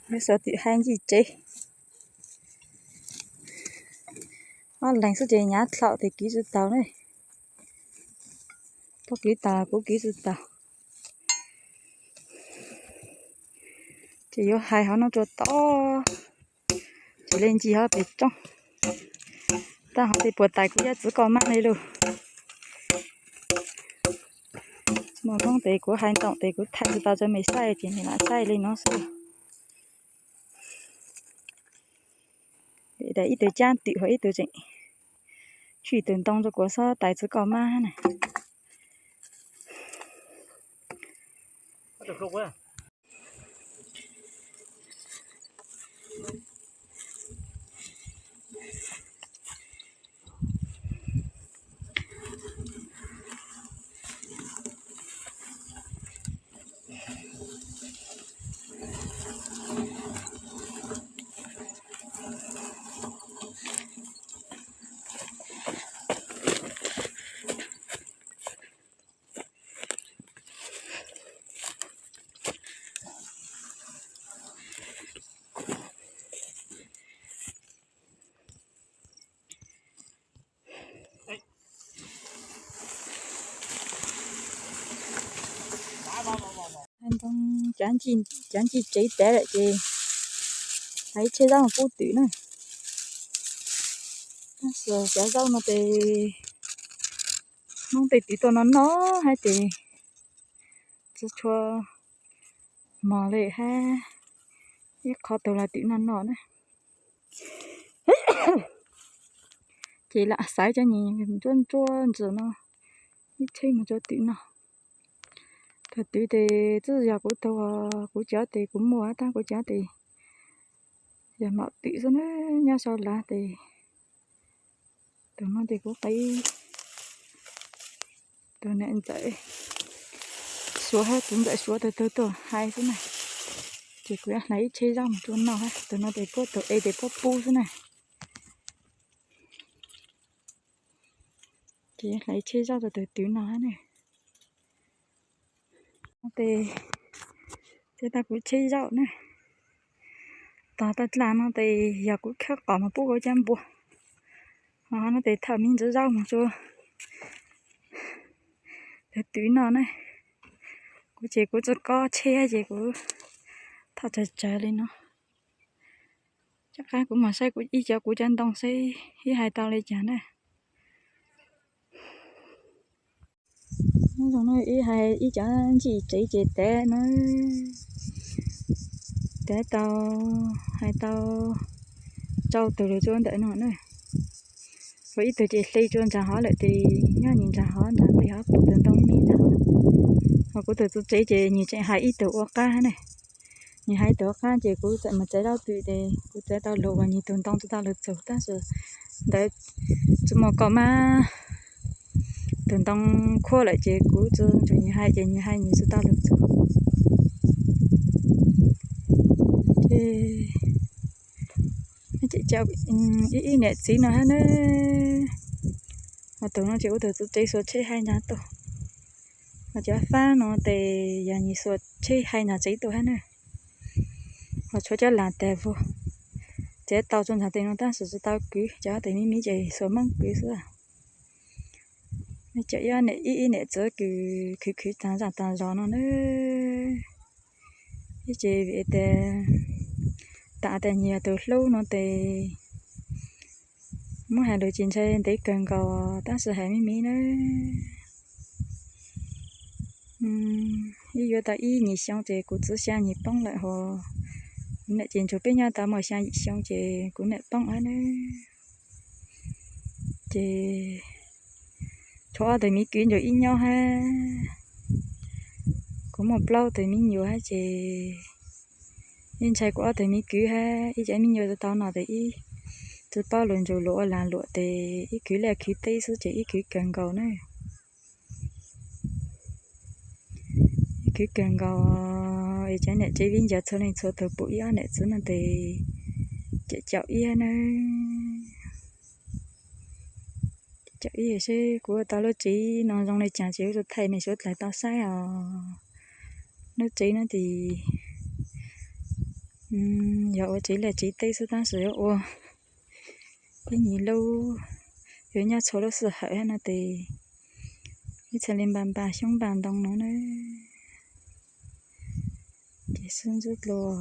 Lub xov twm hais ncig tsev. Ob leeg xwb ces nyav dlhau tes kiv tsis taus ne. Koj kiv taus kuv kiv tsis taus. Ces yuav hais hov no rua tod, ces le ncig hov pem roob. Tab hov tej puas tais kuv yab txwv koj mab li lug. Muaj hmoob tes kuv hais ntoo tes kuv thaij tsis tau rua mej saib ces mej lam saib li no xwb. Ib tug cab twm ho ib tug tseem tshwj tus ntoo rua kuv xob tais txwv koj mab na. Ntoo cav ncig tsev tav lawm ces hais ib tsheb zaub mus pub twm na. Tab sis cov zaub no ces Hmoob tej twm tuaj noj noj hab ces tsis tshua mos li hab ib qho tug los twm noj noj na. Ces lam xaiv cov nyuam ntsuab ntsuab ntsuab no ib tsheb mus rua twm noj. Thaum twg tes twb yog kuv tug, kuv cov tes kuv muaj tab kuv cov tes yog nom twm xwb na, nyob sau lav tes tus no ces kuv qev tus niam ntxawm Suav hab tus ntxawm Suav tug tug tuaj hais xwb na. Ces kuv yuav hlais ib tsheb zaub mus rua noj hab tus no tes puab tus e tes puab pub xwb na. Ces yuav hlais ib tsheb zaub rua tus twm noj hab na. Tes, tes tau kuv tsheb zaub na. Tog tau dlaa no tes yog kuv khawb qos mus pub kuv cov npua. Ho no tes thauj me ntsis zaub mus rua tus twm noj na. Kuv ces kuv tsi kob tsheb ces kuv thauj tsawg tsawg li no. Rov qab kuv mus saib kuv ib cov, kuv cov ntoo saib ib hais tau li cas na. Ib hais ib cov ncig tsev ces tav no, tav tau, hais tau rau tug lug rua ntawm no na. Ua ib tug ces hle rua nraag hov lawm tes nyob nyuag nraag hov, nraag ntej hov, pum tug ntoo me ntag. Ho kuv tug txuj tsev ces nyuag tseem hais ib tug ua qaab na. Nyuag hais ib tug ua qaab ces kuv txawm mus txav zaub twm tes kuv txav tau lug uas nyuag tug ntoo tsi tau lug txug, tab sis ntawd tsi muaj koj mab, tug ntoo khuab lawm ces kuv tsi ntsuag nyuag hais ces nyuag hais nyuag tsi tau lug txug. Ces ib ib niam txiv no hab na. Ho tug no ces ua tug txuj tsev xuas tsheb hais nraag tod. Ho cov fab no tes yog nyuag xuas tsheb hais nraag tsev tod hab na. Ho tshuav cov lam tag vug, txav tau rua nraag tes no tab sis tsi tau kwv, cov tes me me ces xuas moob kwv xwb. Cov ib ib niam txiv kws khwv khwv taag zaj taag zog no na. Ib ces vim tas tam tas nyuag tug hlub no tes muab hais lug ces ntshai ntev kawg nkaus tab sis hais me me na. Ib yuav tau ib nyuag xyoo ces kuv txiv xyaa nyuag poob lawm hos kuv niam ces ntsuag peb nyob tau muaj xyaa yim xyoo ces kuv niam poob hab na. Ces tshuav ob tug me kwv ntsuag ib nyob hab. Kuv muaj plaub tug me nyuam hab ces ib ntshai kuv ob tug me kwv hab ib cov me nyuam tsi tau noj tes ib tsi paub lug ntsuas luam ua lag luam tes ib kwv liaj kwv teb xwb ces ib kwv kawg nkaus na. Ib kwv kawg nkaus es cov niam tsev viv ncaus txhua leej txhua tug pum ib ob niam txiv no tes caum caum ib na. Caum ib seb kuv ua tau lub tsev no zoo li cas ces kuv thaij mej suav dlawg tau saib os. Lub tsev no tes Yog ua tsev liaj tsev teb xwb tab sis yuav ua ib nyuag lub, yuav nyob txhua lub sij hawm no ces ib txhia li npa npa xyoob npa ntoo no na. Ces xub ntxub dlua.